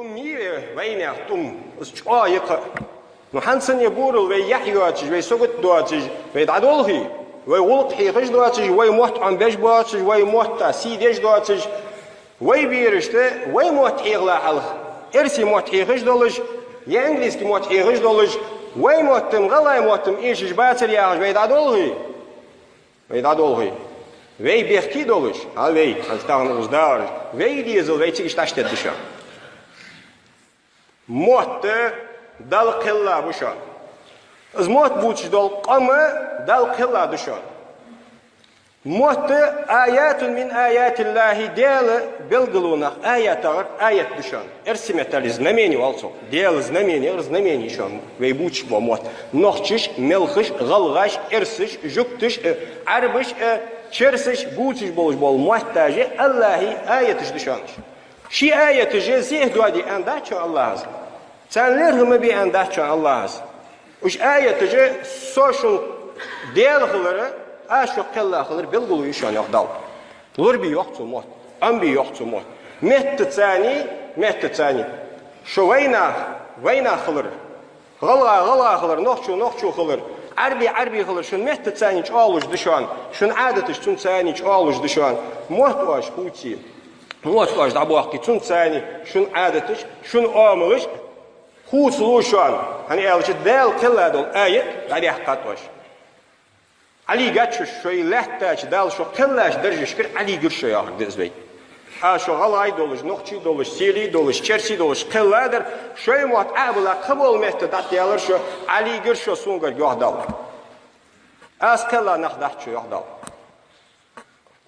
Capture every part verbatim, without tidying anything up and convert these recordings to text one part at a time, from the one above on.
ТӀум йий вайнаьха тӀум, из чӀоагӀа я-кх. Ну, хӀанз санна бурал вай яхь йоацаш, вай сагот доацаш, вай дӀадолхий, вай гӀулакх хьехаш доацаш, вай мотт Ӏомабе безаш боацаш, вай мотта сий деш доацаш, вай берашта вай мотт хьехалахь хьалха, эрсий мотт хьехаш долаш, е английский мотт хьехаш долаш, вай мотт-м, гӀалгӀай мотт-м эшаш бацар яхаш, вай дӀадолхий. Вай дӀадолхий. Вай бехке долаш, хьал вай, хӀанз тахан укхаза дагӀараш, вай дезал вай цига иштта дӀадергда шоана. Мотт Далла кхелла ба шоана. Из мотт бувцаш дола къам Далла кхелла да шоана. Мотт аятун мин аятиллахӀи, Даьла белгалонех, аятагӀар аят да шоана. Эрсий меттала знамени оал цох. Даьла знамени, ер знамени шоана вай бувцаш бола мотт. Нохчаша, малхаша, гӀалгӀаша, эрсаша, жугташа, э, Ӏарбаша, э, черсаша бувцаш болаш бола мотташ АллахӀа аяташ да шоана уж. Ший аяташ зе а доаде аьнна дац шоана АллахӀа. Царна лерхӀам бе аьнна дац шоана АллахӀа. Уж аяташ, со шун Даьла хилар, аз шо кхелла хилар белгало я шоана, йоах Дала. Лорабе йоах цо мотт, Ӏомабе йоах цо мотт. Меттаца, меттаца шо вайнах, вайнах хилар, гӀалгӀа гӀалгӀа хилар, нохчо нохчо хилар, Ӏарби Ӏарби хилар шун меттаца чӀоагӀлуш да шоана, шун Ӏадаташ цунца чӀоагӀлуш да шоана. Мотт оаш хувце, мотт оаш дӀабохке, цунца шун Ӏадаташ, шун оамалаш хувцалу шоана, хӀана аьлча Даьла кхелла дола аят дӀадаьккхад оаш. Ӏалийгад шо шоай лаьттача, Дала шо кхеллача даржашкара Ӏалийгар шо, йоахар да из вайна. Аз шо гӀалгӀай долаш, нохчий долаш, селий долаш, черсий долаш кхелладар, шоай мотт Ӏобилла кхыбола метта дӀатӀадаьлар шо, Ӏалийгар шо сона гарга, йоах Дала. Аз кхелла нах дац шо, йоах Дала.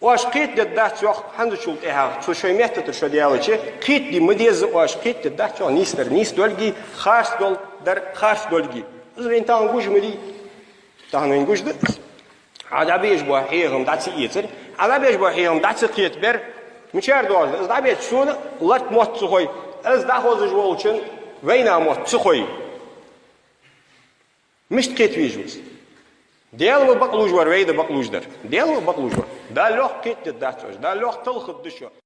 Оаш кхетадергдац, йоах, хӀанзчул тӀехьагӀа, цу шоай метта тӀара шо даьлча, кхетаде ма деза оаш, кхетадергдац, йоах, нийсдар нийса долга, харц дола дар харц долга. Из вайна тахан гуш ма дий. Тахан вайна гуш да. Ӏа дӀабеш бола хьехам дӀа ца эцар, Ӏа дӀабеш бола хьехам дӀа ца кхетабар, мичара доагӀаш да? Из дӀабеча сона латта мотт ца хой, из дӀахозаш волчунна вайнаьха мотт ца хой. Мишта кхета везаш ва из? Даьла ва бакълувш вар, вай да бакълувш дар. Даьла ва бакълувш вар. Дала лоха кхетадергдац оаш, Дала лоха талхаргда шо.